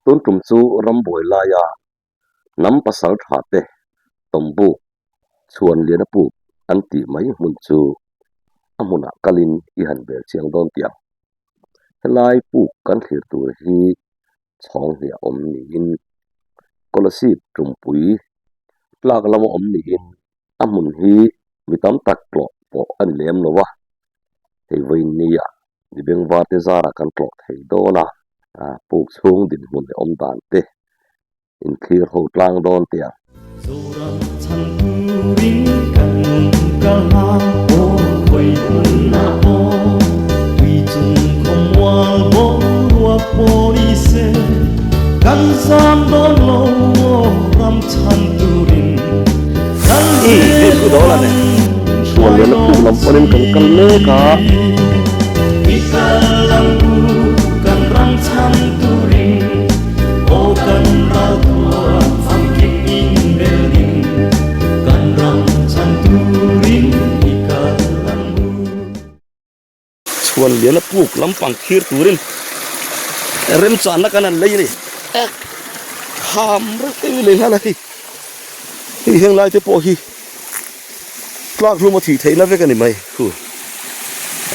Tun tum chu rambuai laia hnam pasal tha te tawmbuk chhuan lian a puk an tih mai hmun chu a hmunah kalin i han bel chiang dawn tih ang. Helai puk kan thlir tur hi chhawng hliah awm niin Kolasib tumpui tlak lama awm niin a hmun hi mi tam tak tlawh pawh a ni lem lo a, hei vawiin nia mi bengvar te zarah kan tlawh thei dawn a, puk chhung dinhmun leh awm dan te inthlir ho tlang dawn teh ang. Zoram chhan turin kan kal a, aw khawi hmunah pawh tui chung khawmual boruak pawh ni se, kan zam dawn lo aw ram chhan turin kal zel ang Chhuan leh na puk lam panin kan kal mek a. I kal ang u kan ram chhan turin aw kan ral thuan famkim in bel ding kan ram chhan turin i kal ang u. Chhuan lian a puk lampang thlir turin remchanna kan han lei a ni. Ek kham reuh te leh nghal a hei. Hei heng lai te pawh hi tlak hlum a thih theihna vek a ni mai khu.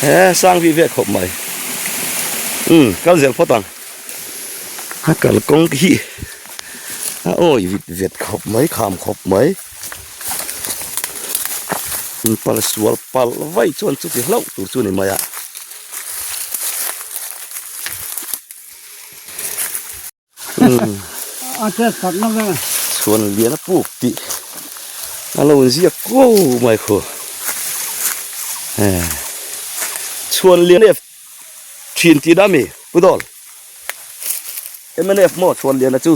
He sang vih vek khawp mai. Umm kal zel phawt ang. A kalkawng hi a awi vit vet khawp mai kham khawp mai. Pal sual palh vaih chuan chuti hlauh tur chu a ni mai a. Chhuan lian a puk tih a lo inziak kuau mai khu. Chhuan lian F thin tih dah mi Pu Dawl? Mnf maw chhuan lian a chu?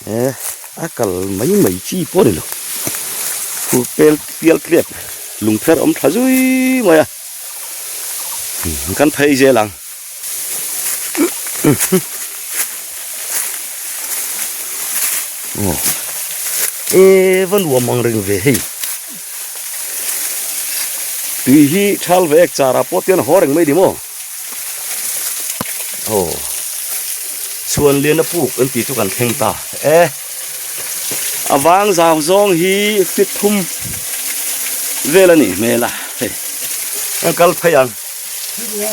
E a kal mai mai chi pawh a ni lo phur pel pial tliak lungpher awm tha zui mai a kan phei zel ang aw e va nuam ang reng ve hei tui hi thal ve ek char ah pawh tian a haw reng mai ni maw. Aw chhuan lian a puk an tih chu kan thleng ta e a vang zau zawng hi fit thum vel a nih hmel a hei an kal phei ang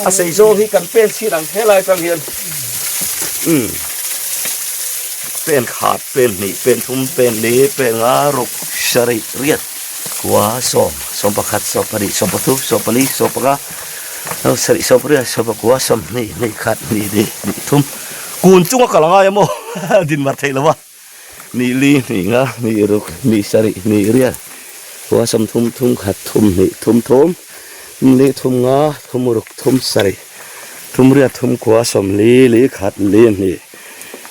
a sei zawng hi kan pen chhin ang helai atang hian umm pen khat pen hnih pen thum pen li pen nga ruk sarih riat kua sawm sawmpakhat sawmpahnih sawmpathum sawmpali sawmpanga. Lo sarih sawm riat sawm pakua sawm hnih hnih khat hnih hnih hnih thum kun chunga kal angai a maw din mar theih lo a hnih li hnih nga hnih ruk hnih sarih hnih riat kua sawm thum thum khat thum hnih thum thum li thum nga thum ruk thum sarih thum riat thum kua sawm li li khat li hnih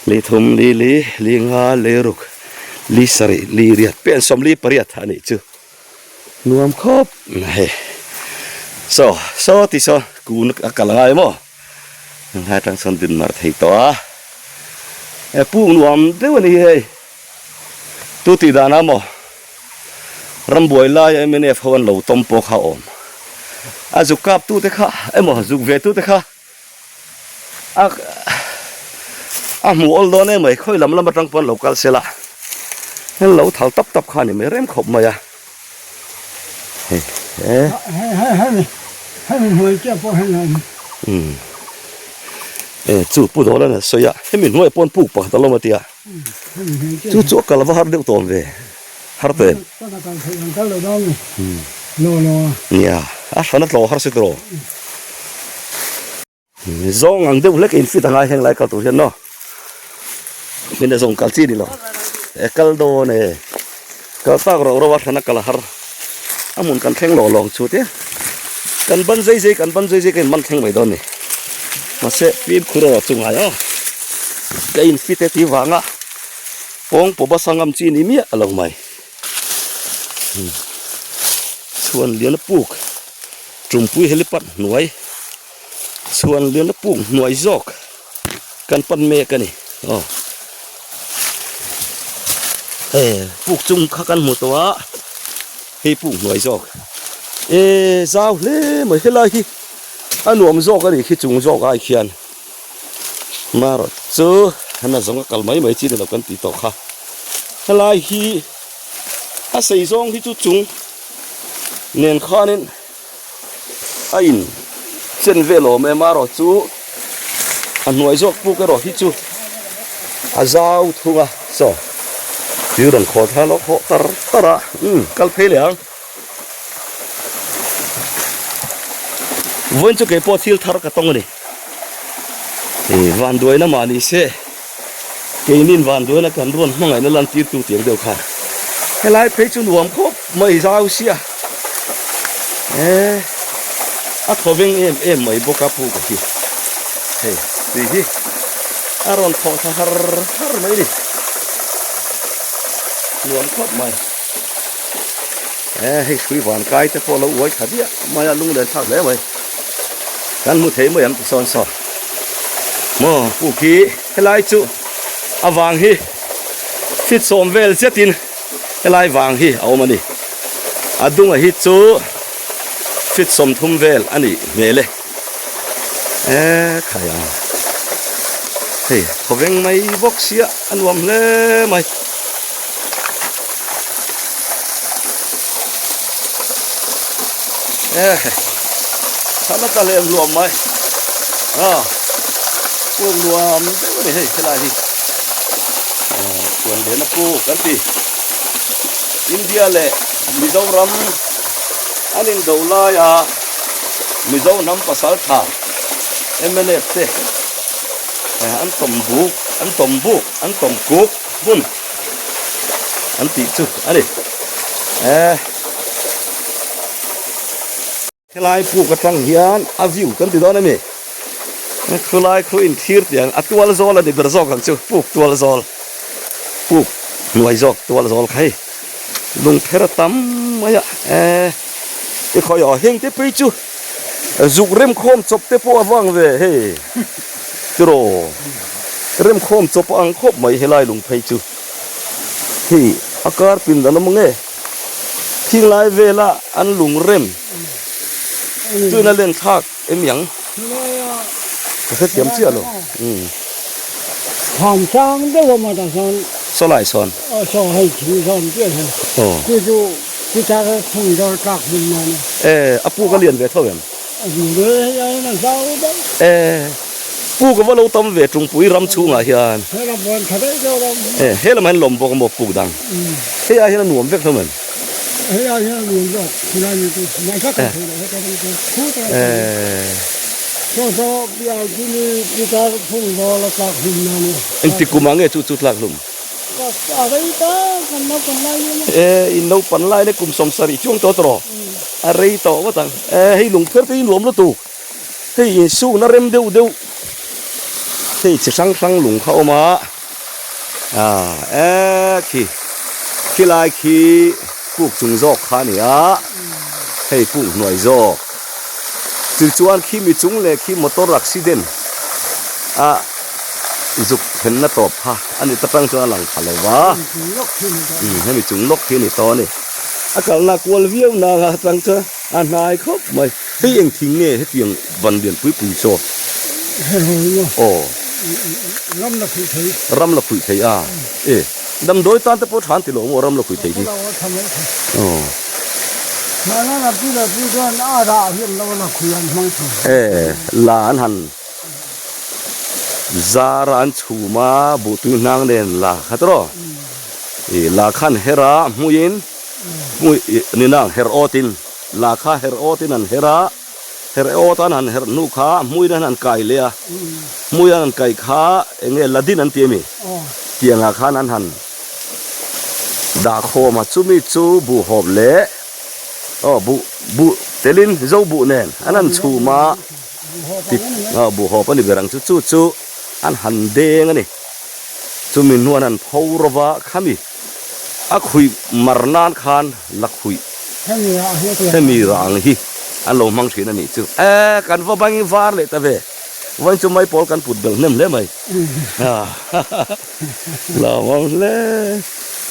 li thum li li li nga li ruk li sarih li riat pen sawm li pariat a nih chu. Nuam khawp mai saw saw ti saw kun a kal angai maw helai atang sawn din mar thei tawh a he puk nuam deuh a ni hi hei tu tih dan ah maw rambuai lai a mnf ho an lo tawm pawh kha a awm a zuk kap tu te kha emaw zuk ve tu te kha a a hmuh awl dawn em mai khawi lam lam atang pawn lo kal se la heng lo thal tap tap kha a ni mai rem khawp mai a hei he umm e chu pu dawl an sawi a hemi hnuaiah pawn puk pakhat a lawm a tia chu chu a kal va har deuh tawm ve har tawh em nia a hran a tlawh har si tawh. Zawng ang deuh hlek in fit a ngai heng lai kal tur hian maw min a zawng kal chi ni lo e kal dawn e kal tak ro ro a hran a kal a har a hmun kan thleng lawng lawng chu te kan ban zai zai kan ban zai zai ka in man thleng mai dawn ni mahse fimkhur erawh chu ngai aw ka in fit e tih vanga pawng pawh basa ngam chi ni miah lo mai chhuan lian a puk. Tumpui helipad hnuai chhuan lian a puk hnuai zawk kan pan mek a ni aw he puk chung kha kan hmu tawh a hei puk hnuai zawk E zau hle mai helai hi a nuam zawk a nih khi chung zawk ai khian marawh chu a zawng a kal mai mai chi ni lo kan tih tawh kha helai hi a sei zawng hi chu chung nen khanin a in chen vel awm em a erawh chu a hnuai zawk puk erawh hi chu a zau thung a saw thil rawn khaw thla lawk hawh tar tar a umm kal phei leh ang vawiin chu kei pawh thil thar ka tawng a ni ih vanduaina mah ni se. Keinin vanduaina kan rawn hmangaihna lantirtu tiang deuh khan helai phei chu nuam khawp mai zau sia eh a thaw veng em em mai bawk a pu ka hi hei tui hi a rawn thawh thla har har mai ni nuam khawp mai eh hei hrui van kai te pawh lo uai thla diah mai a lunglen thlak hle mai kan hmu thei mai ang ti sawn sawn. Maw puk hi helai chu a vang hi fit sawm vel zetin helai vang hi a awm a ni a dunga hi chu fit 30 vel a nih hmel e e khai a hei khawveng mai bawk sia a nuam hle mai. Thana ta lem hluam mai a puk nuam deuh a ni hei helai hi chuan lehna puk kan ti India leh Mizoram an indo laia Mizo hnam pasal tha mnf te an tawm buk an tawm buk an tawm kuk hmun an tih chu a ni eh helai puk atang hian a view kan ti dawn a ni khulai khu in thlir tih ang a tual zawl a ni ber zawk ang chu puk tual zawl puk hnuai zawk tual zawl kha hei lungpher a tam mai a eh i khawi aw heng te phei chu zuk remkhawm chawp te pawh a vang ve hei tiraw. Remkhawm chawp a ang khawp mai helai lung phei chu hei a kar pin dan awm ang e thinglai vela an lung rem chuin a len thlak em yang ka hrethiam chiah lo umm. Thlam sang deuh a mah tah sawn saw lai sawn aw saw hei thing sawn chiah hian aw chu chu chu tar thung dawr tlak hmun nan a e a puk a lian ve tho em a lian ve hei aiin a zau deuh e. Puk a va lo tam ve Tungpui ram chhungah hian. E he lamah hian lawm bawk a maw puk dang. Hei ai hian a nuam vek hlawm em? Engtik kumah nge chu chu tlak hlum? E in naupan lai le kum 70 chuang tawh tawh rawh. A rei tawh ngawt ang. E hei lungpher te hi nuam lutuk. Hei insukna rem deuh deuh hei chi hrang hrang lung kha a awm a ah e khi khilai khi puk chung zawk kha a ni a hei puk hnuai zawk chu chuan khi mi chung leh khi motor accident a zuk thlenna tawp kha a ni ta tang chuan a lang pha lo va hemi chung lawk khi a ni tawh a ni a kalna kual viau nang a tang chuan. A hnai khawp mai. Hei eng thing nge hetiang van lian pui pui chaw? Aw. Ram la khuih thei. Ram la khuih thei a. E. Damdawi tan te pawh than ti lo maw ram la khuih thei hi? Aw. E. La an han zar a an chhum a buhtui hnang nen la kha tawh. E la khan her a hmuiin. Nina herh awtin la kha herh awtin an herh a, herh awt an han herh hnu kha hmuin an han kai leh a, hmui an han kai kha eng nge ladin an ti a mi? Tiangah khan an han dah khawm a, chumi chu buh hawp leh aw buh buh telin zo buh nen an han chhum a, aw buh hawp a ni ber ang chu, chu chu an han deng a ni, chumi hnuan an pho rawva khami. A khuih mar nan khan la khuih hemi rang hi an lo hmang thin a nih chu. E kan va bangin var leh ta ve. Vawiin chu maipawl kan put belh hnem hle mai. Lawmawm hle.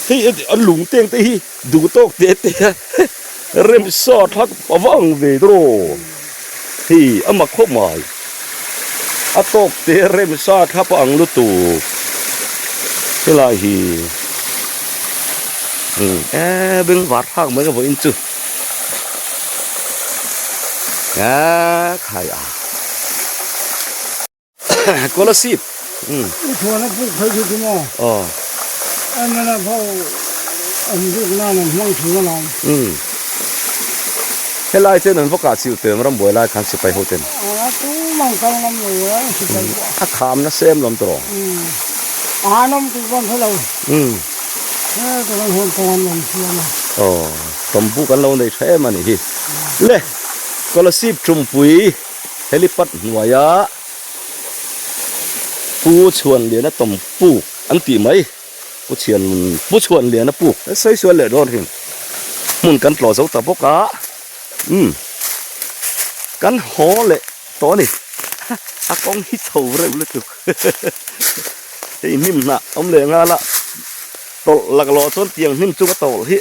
Hei an lung teng te hi duh tawk te te a. Remsa thak a va ang ve draw hi a mak khawp mai. A tawk te remsa thlap a ang lutuk helai hi umm eee bengvar thlak mai ka vawiin chu eee khai a. Kolasib umm. I thuan a puk phei chu chu maw? Aw. MNF ho an ruk nan an hmang thung alawm. Umm. Helai chuan an va kah chilh tawh em rambuai lai khan sipai ho ten. A tumah an kal ngam lo e sipai pawh. A kham nasa em lawm tawh. Umm. A han awm tih pawh an hre lo. Umm. He tunah hian kawng an rawn siam a. Aw. Tawmbuk an lo nei tha em a nih hi. Le Kolasib Tumpui helipad hnuaia Pu Chhuanliana tawm puk an tih mai, Pu Chhian Pu Chhuanliana puk sawi sual leh dawn hrim hmun kan tlawh zo ta bawk a, umm kan haw leh tawh a ni, a kawng hi chho reuh lutuk hei hnim hnah awm leh nghal a, tawlh laklawh chuan tiang hnim chunga tawlh hi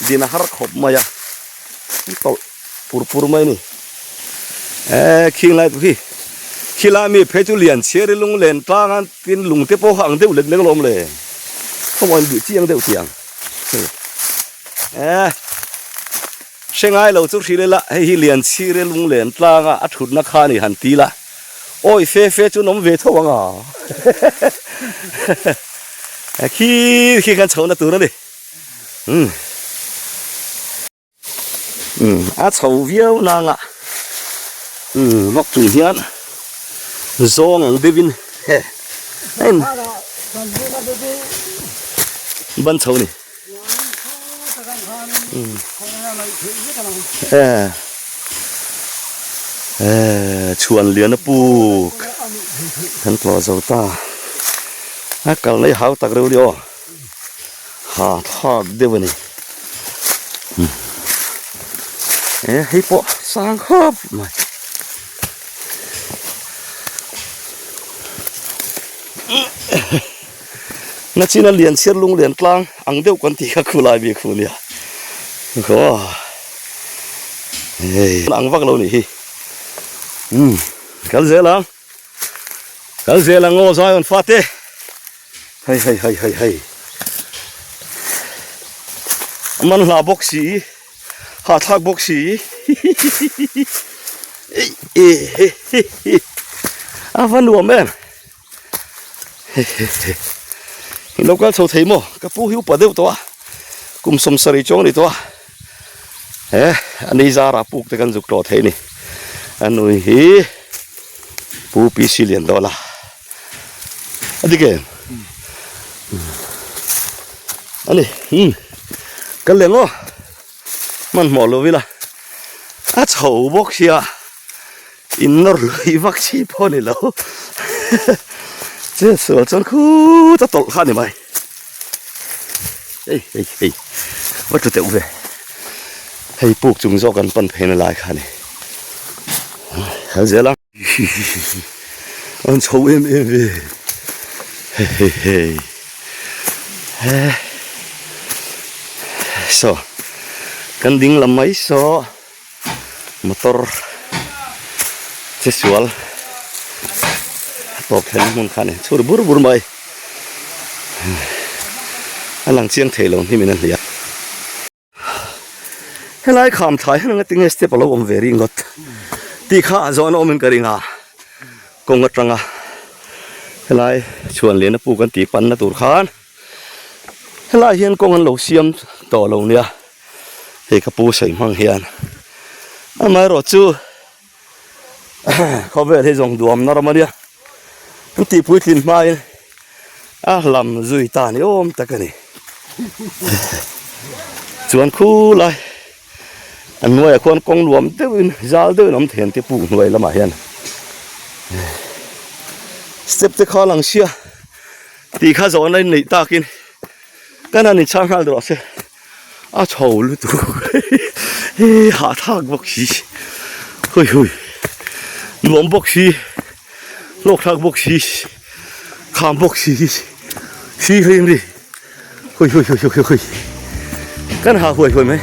din a har khawp mai a, tawlh. Pur pur mai ni. Eee khing lai khi khilai mi phei chu lian chhiar i lung len tlang a tin lung te pawh ang deuh lek lek alawm le. Khawmaw in bih chiang deuh tiang. Eee hre ngai lo chu hrilh ila hei hi lian chhir i lung len tlang a a thutna kha ni han ti la. Awi fe fe chu an awm ve tho ang a. Khi khi khan chhohna tur a ni. Umm. Umm a chho viau nang a umm vawk chung hian zawng ang deuh in he en ban chho ni umm eh eh chhuan lian a puk kan tlawh zo ta a kal na hi hau tak reuh a ni aw. Ha thlak deuh a ni e hei pawh sang khawp mai nachina lian chhiar lung lian tlang ang deuh kan tih kha khulai bik fu nia aw hei ang vak lo nih hi umm kal zel ang kal zel ang aw Zion fate. Hei hei hei hei hei a man hla bawk si hahthlak bawk si a va nuam em i lo kal chho thei maw ka pu hi upa deuh tawh a kum 70 chuang a ni tawh a he a ni zara puk te kan zuk tawh thei a ni a nui hi pu PC Liandawla. A dik em? A ni, umm kal leh maw? Hmanhmawh lo ila a chho bawk sia in nawr lui vak chi pawh a ni lo chet sual chuan khut a tawlh kha a ni mai hei hei hei va tlu teuh ve hei puk chung zawk an pan phei na lai kha a ni kal zel ang. An chho em em ve hei hei hei he saw kan ding lam mai saw motor che sual a tawp thlen hmun kha a ni chhur bur bur mai a lang chiang thei lo hnim in a hliah. Helai kham thlai hian anga tinge step alo awm ve ringawt tih kha a zawn a awmin ka ring a kawng atanga helai chhuan lian a puk an tih panna tur khan helai hian kawng an lo siam tawh lo nia hei ka pu sawi hmang hian amaherawh chu khawvel hi zawng duamna ram a nia an tih puitlin hmain a lam zui ta ni awm tak a ni chuan khulai an hnuaiah khuan kawng nuam deuhin zal deuhin awm thei an ti puk hnuai lamah hian step te kha a lang sia tih kha zawhna in neih takin kan han inchhang nghal rawh se. A chho lutuk he hahthlak bawk si hui hui nuam bawk si hlawkthlak bawk si kham bawk si si hlim ri hui hui hui hui hui kan ha huai huai mai.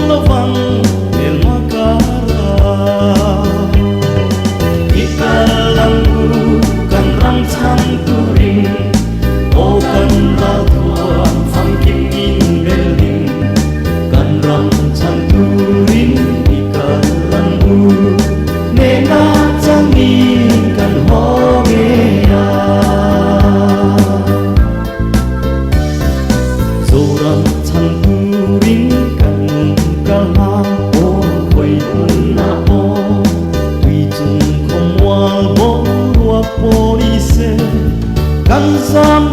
lovang hmelma karah. I kal ang u kan ram chhan turin aw kan ralthuam famkim in belin kan ram chhan turin i kal ang u nena changin kan haw ngei a. Zoram chhan turin kan kal hma aw khawi hmunah pawh tui chung khawmual boruak pawh ni se kan zam